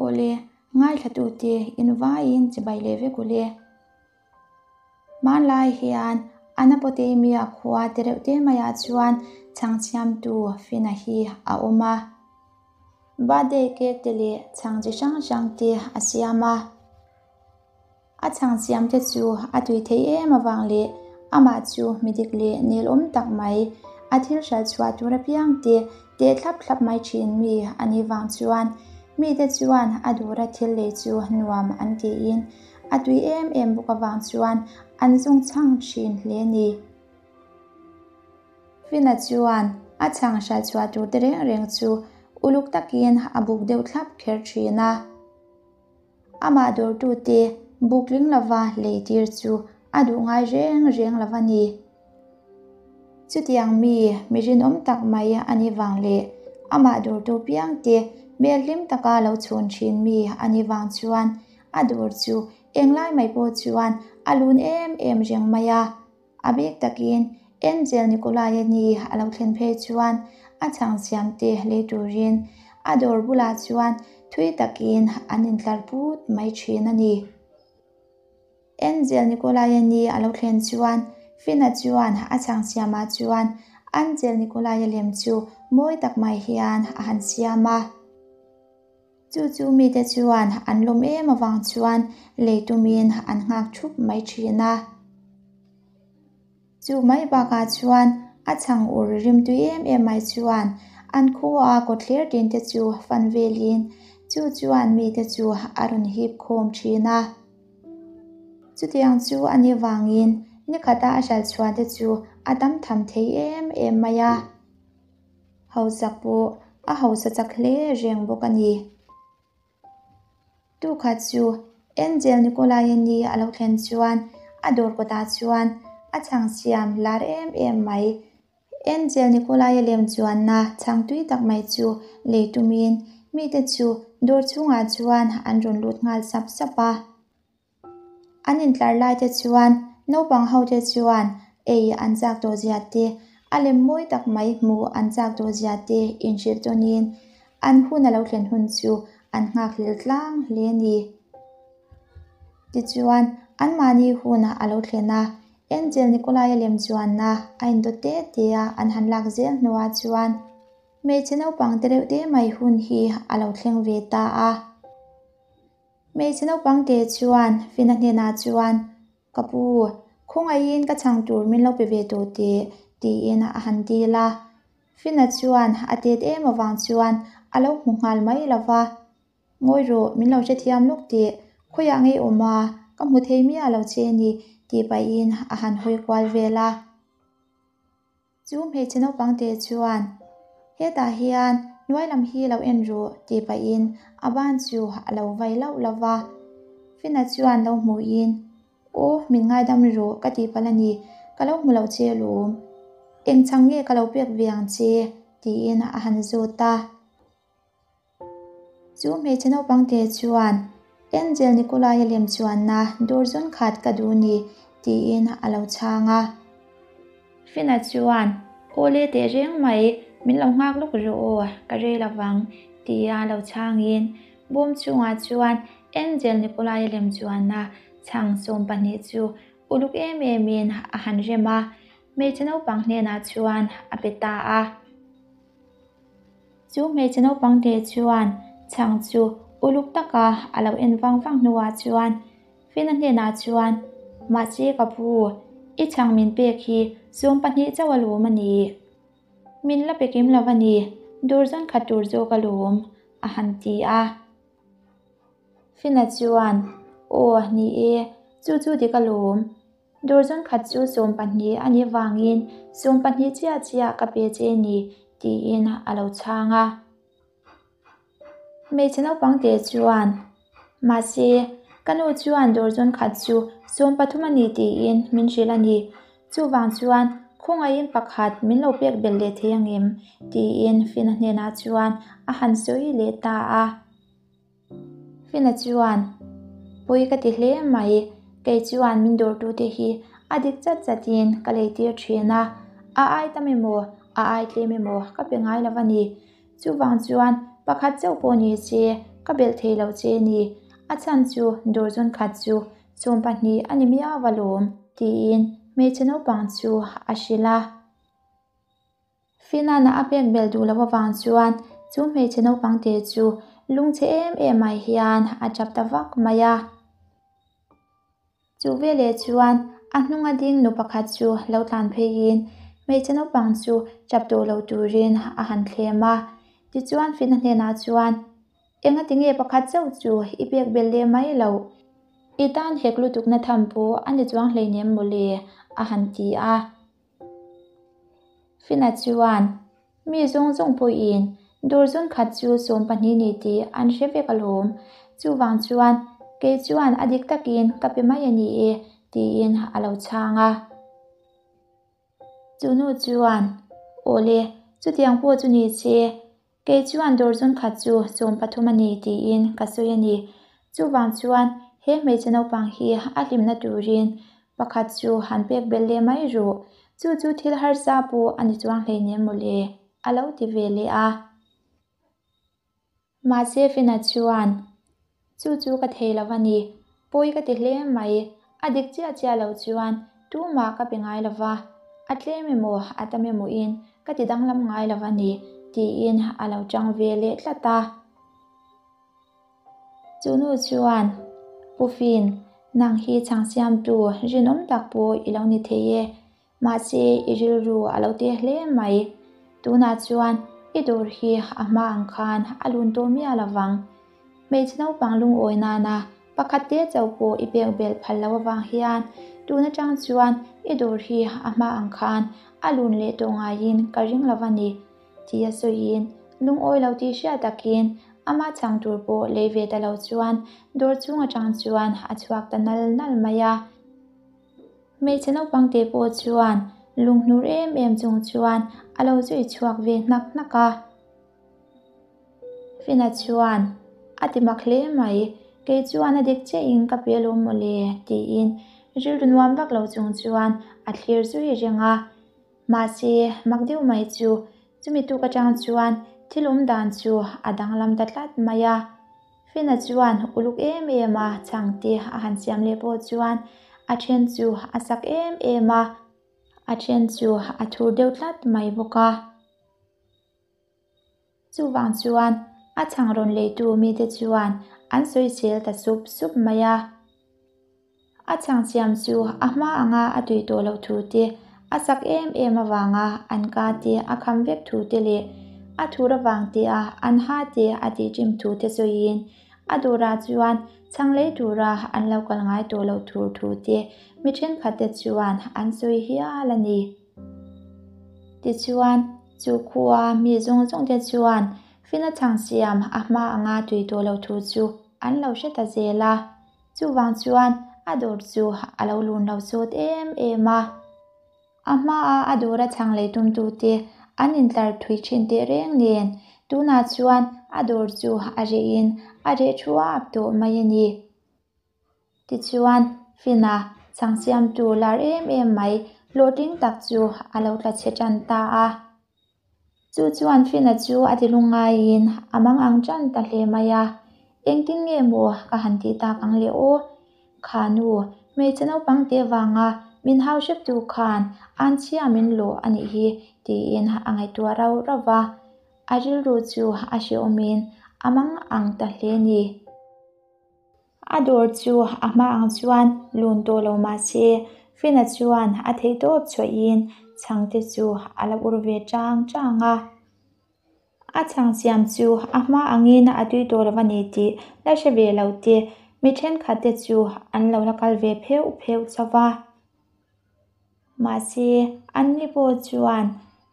Awle, ngaithlatute invaiin chibai leh vek ule. Hmanlai hian Anapotamia khua te reuh te maiah chuan chhang siamtu Fina hi a awm a. Birthday cake te leh chhang chi hrang hrang te a siam a. A chhang siam te chu a tui thei em avang leh amah chu mi dik leh nelawm tak mai, a thil hral chhuah tur apiang te teh thlap thlap mai thin mi a nih vang chuan mite chuan a dura thil lei chu nuam an tiin a tui em em bawk avang chuan an zung chhang thin hle ni. Fina chuan a chhang hral chhuah tur te reng reng chu uluk takin a buk deuh thlap kher thin a. Amah dawrtute buk tling lova lei tir chu a duh ngai reng reng lo a ni. Chutiang mi mi rinawm tak mai a nih vang leh amah dawrtu piangte hmel hlim taka lo chhun thin mi a nih vang chuan a dawr chu englai mai pawh chuan a lun em em reng mai a. A bik takin Angel Nikolai-a ni a lo thlen phei chuan a chhang siamte lei turin a dawr bulah chuan thui takin an intlar put mai thin a ni. Angel Nikolai-a ni a lo thlen chuan Fina chuan a chhang siamah chuan Angel Nikolai-a lem chu mawi tak mai hian a han siam a. Chu chu mite chuan an lawm em avang chuan lei tumin an nghak thup mai thin a. Chu mai bakah chuan a chhang ur rimtui em em mai chuan an khua kawtthler tin te chu fan velin chu chuan mite chu a rawn hip khawm thin a. Chutiang chu a nih vangin nikhata a hral chhuah te chu a tam tham thei em em mai a. Hausak pawh a hausa chak hle reng bawk a ni. Tukhat chu Angel Nikolai-a ni a lo thlen chuan a dawr kawtah chuan a chhang siam lar em em mai. Angel Nikolai-a lem chuanna chhang tui tak mai chu lei tumin mite chu dawr chhungah chuan an rawn lut nghal sap sap a. An intlar lai te chuan naupang ho te chuan ei an chak tawh zia te, a lem mawi tak mai hmuh an chak tawh zia te inhrilh tawnin an hun a lo thlen hun chu an nghakhlel tlang hle a ni. Tichuan, anmahni hun a lo thlen a, Angel Nikolai-a lem chuanna a indawt te te a an han lak zel hnuah chuan hmeichhe naupang te reuh te mai hun hi a lo thleng ve ta a. Hmeichhe naupang te chuan Fina hnenah chuan, Ka pu, khawngaihin ka chhang tur min lo pe ve tawh teh, tiin a han dil a. Fina chuan a tet em avang chuan a lo hmu nghal mai lo va. Ngawi rawh, min lo hrethiam lawk teh, khawiah ngei awm a, ka hmu thei miah lo che a ni, tih pahin a han hawi kual vel a. Chu hmeichhe naupang te chuan, Hetah hian hnuai lam hi lo en rawh, tih pahin a ban chu a lo vai lauh lauh va. Fina chuan lo hmuhin, Aw, min ngaidam rawh ka tih palh a ni, ka lo hmu lo che alawm. Eng chhang nge ka lo pek ve ang che? tiin a han zawt a. Chu hmeichhe naupang te chuan Angel Nikolai-a lem chuanna dawr zawn khat ka duh ni tiin a lo chhang a. Fina chuan, Awle teh reng mai, min lo nghak lawk rawh aw, ka rei lo vang, tia lo chhangin bawm chhungah chuan Angel Nikolai-a lem chuanna chhang 12 chu uluk em emin a han rem a, hmeichhe naupang hnenah chuan a pe ta a. Chu hmeichhe naupang te chuan chhang chu uluk taka a lo en vang vang hnuah chuan Fina hnenah chuan, Mahse ka pu, i chhang min pek hi 12 chauh a lawm a ni. Min la pe kim lo a ni, dur zawn khat tur zawk a lawm, a han ti a. Fina chuan, Aw, ni e, chu chu dik a lawm. Dawrzawn khat chu 12 a nih vangin 12 chiah chiah ka pe che ni, tiin a lo chhang a. Hmeichhe naupang te chuan, Mahse, ka nu chuan dawrzawn khat chu 13 a ni tiin min hrilh a ni. Chuvang chuan khawngaihin pakhat min lo pek belh leh thei angem? tiin Fina hnenah chuan a han sawi leh ta a. Fina chuan, Pui ka ti hle mai, kei chuan min dawrtute hi a dik chat chatin ka lei tir thin a, a ai tam emaw, a ai tlem emaw ka pe ngai lo a ni. Chuvang chuan pakhat chauh pawh ni se Ka belh thei lo che ni, a chhan chu dawrzawn khat chu 20 a ni miau alawm, tiin hmeichhe naupang chu a hrilh a. Finana a pek belh duh loh avang chuan chu hmeichhe naupang te chu lungchhe em em mai hian a tap ta vak mai a. Chu veleh chuan a hnunga ding nu pakhat chu lo tlan pheiin hmeichhe naupang chu tap tawh lo turin a han thlem a. Tichuan Fina hnenah chuan, Enga tinge pakhat chauh chu i pek belh leh mai loh? I tan hek lutukna tham pawh a ni chuang hleinem mawle, a han ti a. Fina chuan, Mi zawng zawng pawhin dawr zawn khat chu 20 ni tih an hre vek alawm. Chuvang chuan kei chuan a dik takin ka pe mai a ni e, tiin a lo chhang a. Chu nu chuan, Awle, chutiang pawh chu ni che, Kei chuan dawr zawn khat chu 13 a ni tiin ka sawi a ni. Chuvang chuan he hmeichhe naupang hi a hlimna turin pakhat chu han pek belh leh mai ru. Chu chu thil harsa pawh a ni chuang hleinem mawle, a lo ti ve leh a. Mahse Fina chuan, Chu chu ka thei lo a ni, pawi ka ti hle mai, a dik chiah chiah lo chuan tumah ka pe ngai lo va, a tlem emaw a tam emaw in ka ti danglam ngai lo a ni, tiin a lo chang ve leh tlat a. Chu nu chuan, Pu Fin, nang hi chhang siamtu rinawm tak pawh i lo ni thei e, Mahse, i rilru a lo te hle mai. Tunah chuan i dawr hi a hma ang khan a lun tawh miah lo vang. Hmeichhe naupang lungawi nana pakhat te chauh pawh i pek belh phal lo avang hian tun atang chuan i dawr hi a hma ang khan a lun leh tawh ngaiin ka ring lo va ni, ti a sawiin lungawi lo tih hriat takin amah chhang tur pawh lei ve ta lo chuan dawr chhung atang chuan a chhuak ta nal nal mai a. Hmeichhe naupang te pawh chuan lunghnur em em chung chuan a lo zui chhuak ve hnak hnak a. Fina chuan, A ti mak hle mai, kei chuan a dik chiahin ka pe alawm mawle, tiin rilru nuam vak lo chung chuan a thlir zui reng a. Mahse, mak deuh mai chu, chumi tuk atang chuan thil awm dan chu a danglam ta tlat mai a. Fina chuan uluk em em a chhangte a han siam leh pawh chuan a then chu a sak em em a, a then chu a thur deuh tlat mai bawk a. Chuvang chuan a chhang rawn leitu mite chuan an sawisel ta sup sup mai a. A chhang siam chu a hma anga a tui tawh loh thu te, a sak em em avanga an ka te a kham vek thu te leh a thur avang te a an ha te a tih ṭim thu te sawiin a dawrah chuan chhang lei tura an lo kal ngai tawh loh thur thu te mi ṭhenkhat te chuan an sawi hial a ni. Tichuan, chu khua mi zawng zawng te chuan Fina chhang siam a hma anga tui tawh loh thu chu an lo hre ta zel a. Chuvang chuan a dawr chu a lo lun lo sawt em em a. A hmaa a dawra chhang lei tumtute an intlar thui thin teh reng nen tunah chuan a dawr chu a rehin a reh thuap tawh mai a ni. Tichuan, Fina chhang siamtu lar em em mai hlawhtling tak chu a lo tla chhe tan ta a. Chu chuan Fina chu a ti lungngaiin a mang ang tan ta hle mai a, Engtin nge maw ka han tih tak ang le aw? Kha nu, hmeichhe naupang te vanga min hau hreptu khan anchhia min lawh a nih hi tiin a ngaihtuah rauh rauh va, a rilru chu a hrehawmin a mang ang ta hle ni. A dawr chu a hma ang chuan lun tawh lo mah se, Fina chuan a theihtawp chhuahin chhangte chu a la ur ve chang chang a. A chhang siam chu a hma angin a tui tawh lo a ni tih la hre ve lo te, mi thenkhat te chu an lo la kal ve pheuh pheuh chauh va. Mahse, anni pawh chuan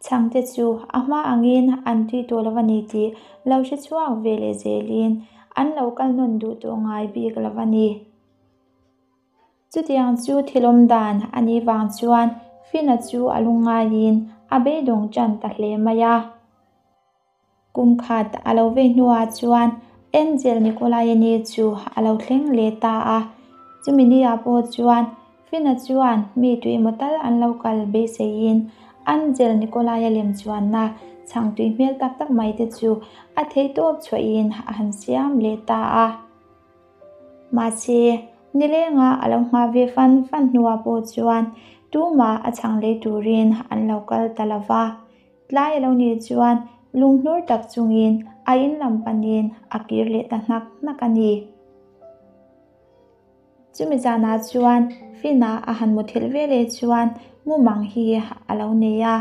chhangte chu a hma angin an tui tawh lo a ni tih lo hre chhuak ve leh zelin an lo kal nawn duh tawh ngai bik lo a ni. Chutiang chu thilawm dan a nih vang chuan Fina chu a lungngaiin a beidawng tan ta hle mai a. Kum khat a lo vei hnuah chuan Angel Nikolaini chu a lo thleng leh ta a. Chumi niah pawh chuan Fina chuan mi tui emaw tal an lo kal beiseiin Angel Nikolaia lem chuanna Chhang tui hmel tak tak mai te chu a theihtawp chhuahin a han siam leh ta a. Mahse, nilenga a lo nghah ve fan fan hnuah pawh chuan tumah a chhang lei turin an lo kal ta lo va. Tlai a lo nih chuan lunghnur tak chungin a in lam panin a kir leh ta hnak hnak a ni. Chumi zanah chuan Fina a han muthilh ve leh chuan mumang hi a lo nei a.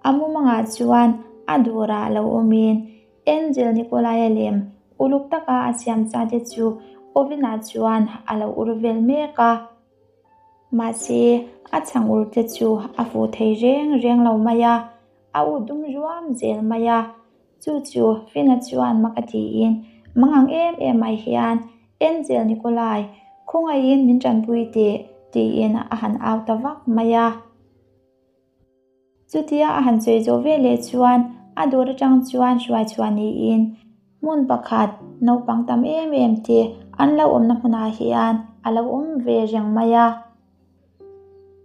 A mumangah chuan a durah lo awmin Angel Nikolai-a lem uluk taka a siam cha te chu oven-ah chuan a lo ur vel mek a. Mahse, a chhang ur te chu a fuh thei reng reng lo mai a, a ut dum ruam zel mai a. Chu chu Fina chuan mak a tiin mangang em em mai hian, Angel Nikolai, khawngaihin min tanpui teh, tiin a han au ta vak mai a. Chutia a han sawi zawh ve leh chuan a dawr atang chuan hruai chhuah niin hmun pakhat naupang tam em em te an lo awmna hmunah hian a lo awm ve reng mai a.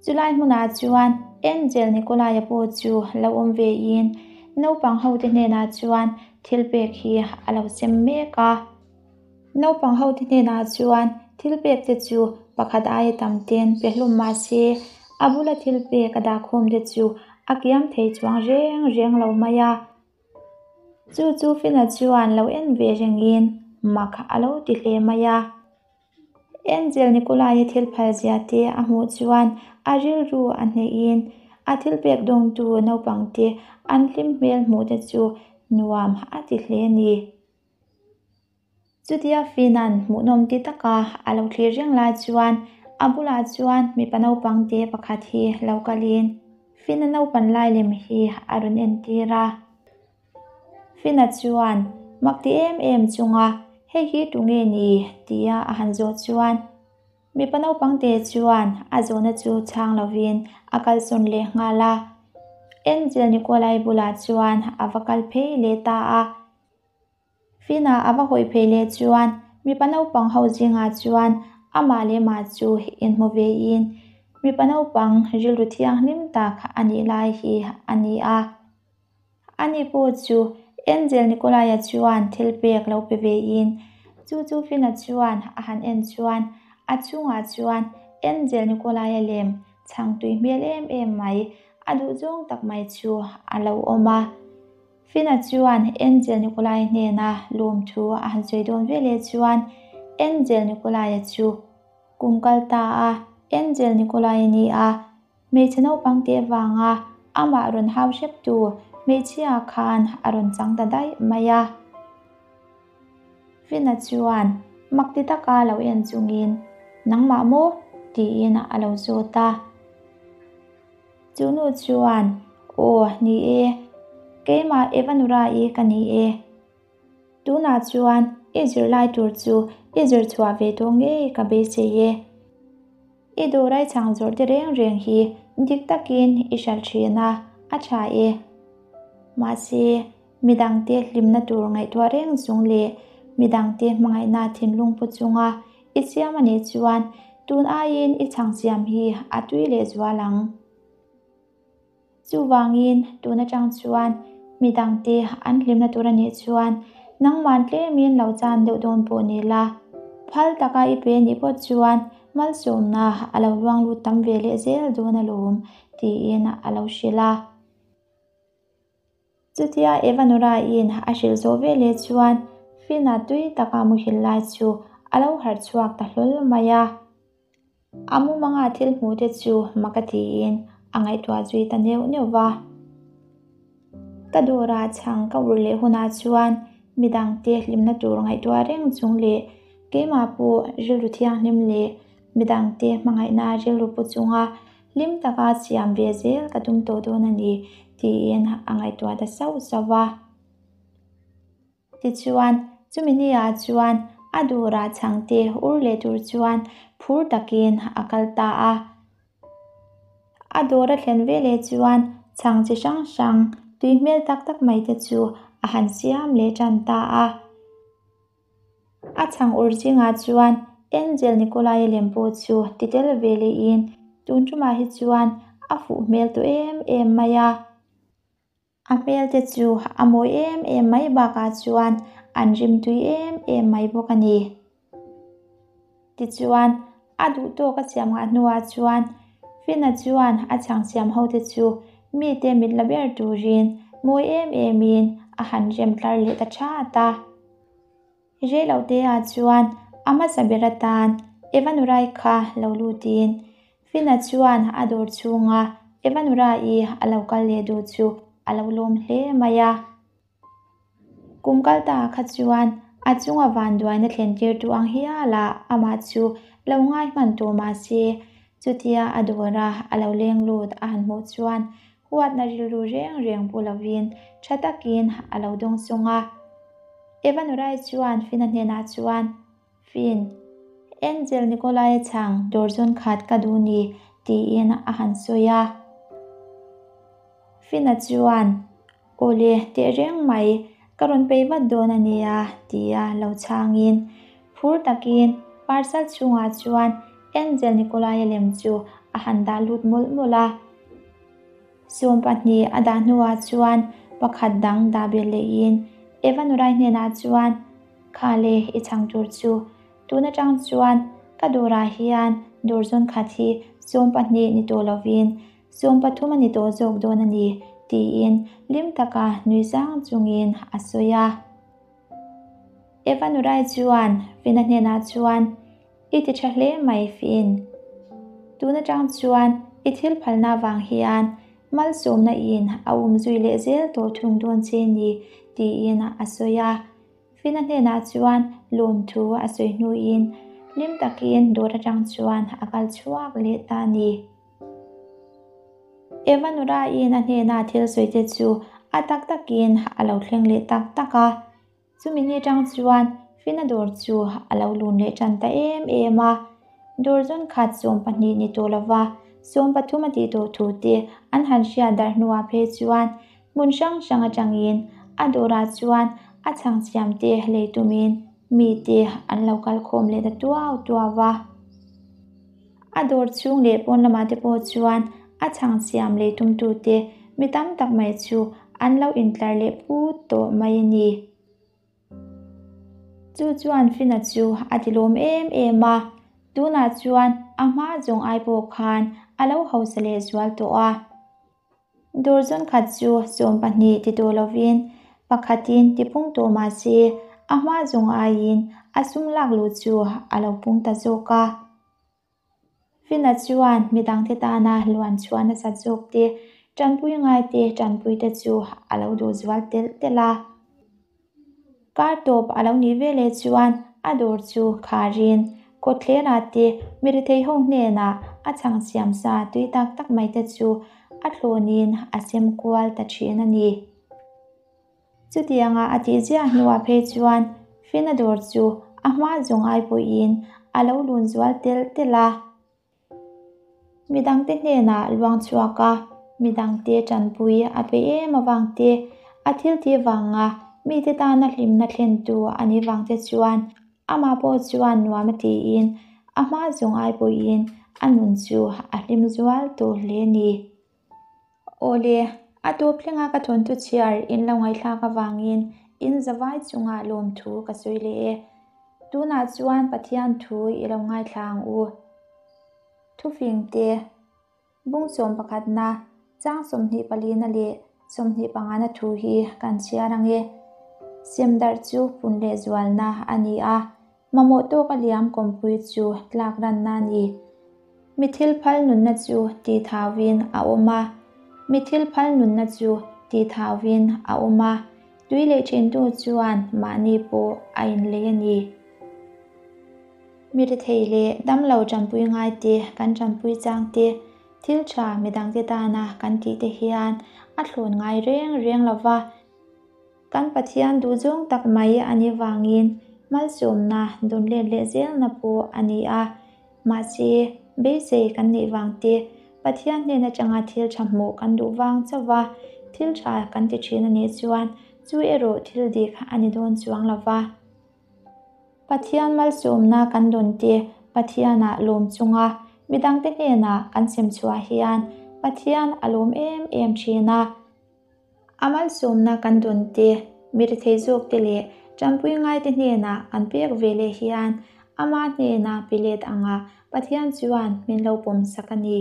Chulai hmunah chuan Angel Nikolai-a pawh chu lo awm ve in naupang ho te hnenah chuan thil pek hi a lo sem mek a. Naupang ho te hnenah chuan thil pek te chu pakhat aia tam ten pe hlawm mah se, a bula thil pek a dahkhawm te chu a kiam thei chuang reng reng lo mai a. Chu chu Fina chuan lo en ve rengin mak a lo ti hle mai a. Angel Nikolai-a thil phal zia te a hmuh chuan a rilru a hnehin a thil pek dawngtu naupang te an hlim hmel hmuh te chu nuam a ti hle a ni. Chutia Finan hmuhnawm ti taka a lo thlir reng lai chuan a bulah chuan mipa naupang te pakhat hi lo kalin Fina naupan lai lem hi a rawn entir a. Fina chuan mak ti em em chunga hei hi tunge ni tia a han zawh chuan Mipa naupang te chuan a zawhna chu chhang lovin a kalsawn leh nghal a. Angel Nikolai bulah chuan a va kal phei leh ta a. Fina a va hawi phei leh chuan mipa naupang ho zingah chuan amah leh mah chu inhmu vein mipa naupang rilru thianghlim tak a nih lai hi a ni a. Ani pawh chu Angel Nikolai-a chuan thil pek lo pe vein chu chu Fina chuan a han en chuan a chungah chuan Angel Nikolai-a lem chhang tui hmel em em mai a duhzawng tak mai chu a lo awm a. Fina chuan Angel Nikolai hnena lawmthu a han sawi dawn ve leh chuan Angel Nikolai-a chu kum kal ta a Angel Nikolai a ni a, hmeichhe naupang teh vanga amah rawn hau hreptu hmeichhia khan a rawn chang ta daih mai a. Fina chuan mak ti taka lo en chungin, Nangmah maw? tiin a lo zawt a. Chu nu chuan, Aw, ni e. Keimah Evanura-i ka ni e. Tunah chuan i zirlai tur chu i zir chhuah ve tawh ngei ka beisei e. I dawrai chhang zawrh te reng reng hi dik takin i hralh thin a, a tha e. Mahse, midangte hlimna tur ngaihtuah reng chung leh midangte hmangaihna thinlung pu chunga I siam a nih chuan tun aiin i chhang siam hi a tui leh zual ang. Chuvangin tun atang chuan midangte an hlimna tur a nih chuan nangman tlemin lo chan deuh dawn pawh ni la. Phal taka i pe nih pawh chuan malsawmna a lo luang lut tam ve leh zel dawn alawm tiin a lo hrilh a. Chutia Evanora-in a hrilh zawh ve leh chuan Finn-a tui taka muhil lai chu a lo harh chhuak ta hlawl mai a. A mumanga thil hmuh te chu mak a tiin a ngaihtuah zui ta neuh neuh va. Ka dawrah chhang ka ur leh hunah chuan midangte hlimna tur ngaihtuah reng chung leh keimah pawh rilru thianghlim leh midangte hmangaihna rilru pu chunga Hlim taka siam ve zel ka tum tawh dawn a ni, tiin a ngaihtuah ta sauh sauh va. Tichuan, chumi niah chuan a durah chhangte ur leh tur chuan phur takin a kal ta a. A dawr a thlen ve leh chuan chhang chi hrang hrang tui hmel tak tak mai te chu a han siam leh tan ta a. A chhang ur zingah chuan Angel Nikolai-a lem pawh chu ti tel ve lehin tun tumah hi chuan a fuh hmel tawh em em mai a. A hmel te chu a mawi em em mai bakah chuan an rimtui em em mai bawk a ni. Tichuan, a duh tawk a siam nghah hnuah chuan Fina chuan a chhang siam hote chu mite mit la ber turin mawi em emin a han rem tlar leh ta that a. Reiloteah chuan a hmasa ber atan Evanurai kha lo lutin Fina chuan a dawr chhunga Evanurai a lo kal leh duh chu a lo lawm hle mai a. Kum kal ta kha chuan a chunga vanduaina thlen tirtu ang hialah amah chu lo ngai hman tawh mah se, chutia a dawra a lo leng lut a han hmuh chuan huatna rilru reng reng pu lovin tha takin a lo dawng sawng a. Evanurai chuan Fina hnenah chuan, Fin, Angel Nikolai-a chhang dawr zawn khat ka duh ni, tiin a han sawi a. Fina chuan, Awle, tehreng mai, ka rawn pei vat dawn a nia, tia lo chhangin, phur takin parcel chhungah chuan Angel Nikolai-a lem chu a han dah lut mawlh mawlh a. 20 a dah hnuah chuan pakhat dang dah belh lehin Eva Nurai hnenah chuan, Kha le, i chhang tur chu Tun atang chuan ka dawrah hian dawr zawn khat hi 20 ni tawh lovin 30 a ni tawh zawk dawn a ni, tiin hlim taka nui zang chungin a sawi a. Eva Nurai chuan Fina hnenah chuan, I ti tha hle mai Fin. Tun atang chuan i thil phalna vang hian malsawmna in a um zui leh zel tawh thung dawn che ni, tiin a sawi a. Fina hnenah chuan lawmthu a sawi hnuin hlim takin dawr atang chuan a kal chhuak leh ta a ni. Eva Nuraiin a hnena thil sawi te chu a tak takin a lo thleng leh tak tak a. Chumi ni atang chuan Fina dawr chu a lo lun leh tan ta em em a. Dawr zawn khat 20 ni tawh lova 30 a tih tawh thu te an han hriat darh hnuah phei chuan Hmun hrang hrang atangin a dawrah chuan a chhang siamte lei tumin mite an lo kal khawm leh ta tuau tuau a. A dawr chhung leh pawn lamah te pawh chuan a chhang siam lei tumtute mi tam tak mai chu an lo intlar leh put tawh mai a ni. Chu chuan Fina chu a ti lawm em em a, tunah chuan a hma zawng ai pawh khan a lo hausa leh zual tawh a. Dawr zawn khat chu 20 ti tawh lovin pakhatin ti pung tawh mah se a hma zawng aiin a sum lak luh chu a lo pung ta zawk a. Fina chuan midangte tana luan chhuah nasat zawk te, tanpui ngaite tanpuite chu a lo duh zual telh telh a. Kar tawp a lo nih veleh chuan a dawr chu kharin kawtthlerah te mi rethei ho hnenah a chhang siam sa tui tak tak mai te chu a thlawnin a sem kual ta thin a ni. Chutianga a tih ziah hnuah phei chuan Fina dawr chu a hma zawng ai pawhin a lo lun zual telh telh a. Midangte hnenah luang chhuak a, midangte tanpui a pe em avang te, a thil tih vanga mite tana hlimna thlentu a nih vang te chuan amah pawh chuan nuam a tiin a hma zawng ai pawhin a nun chu a hlim zual tawh hle a ni. Awle, a tawp thlenga ka thawnthu chhiar in lo ngaihthlak avangin in zavai chungah lawmthu ka sawi leh e. Tunah chuan Pathian thu i lo ngaithla ang u. Thufing te, Bung sawm pakhatna, chang 24na leh 25na thu hi kan chhiar ang e. Semdarh chu pun leh zualna a ni a, Mamawh tawk a liam kawmpui chu tlak ranna a ni. Mi thil phal nunna chu tih thauin a awm a. Mi thil phal nunna chu tih thauin a awm a. Tui leh thintu chuan mahni pawh a inlei a ni. Mi rethei leh damlo tanpui ngaite kan tanpui chang te, thil tha midangte tana kan tih te hian a thlawn ngai reng reng lova. Kan Pathian duhzawng tak mai a nih vangin malsawmna dawn let leh zelna pawh a ni a. Mahse, beisei kan neih vang te, Pathian hnen atanga thil tha hmuh kan duh vang chauh va, thil tha kan ti thin a nih chuan chu erawh thil dik a ni dawn chuang lo va. Pathian malsawmna kan dawn te Pathianah lawm chunga midangte hnenah kan sem chhuah hian Pathian a lawm em em thin a. A malsawmna kan dawn te, mi rethei zawkte leh tanpui ngaite hnenah kan pek ve leh hian ama hnena pe let anga Pathian chuan min lo pawmsak a ni.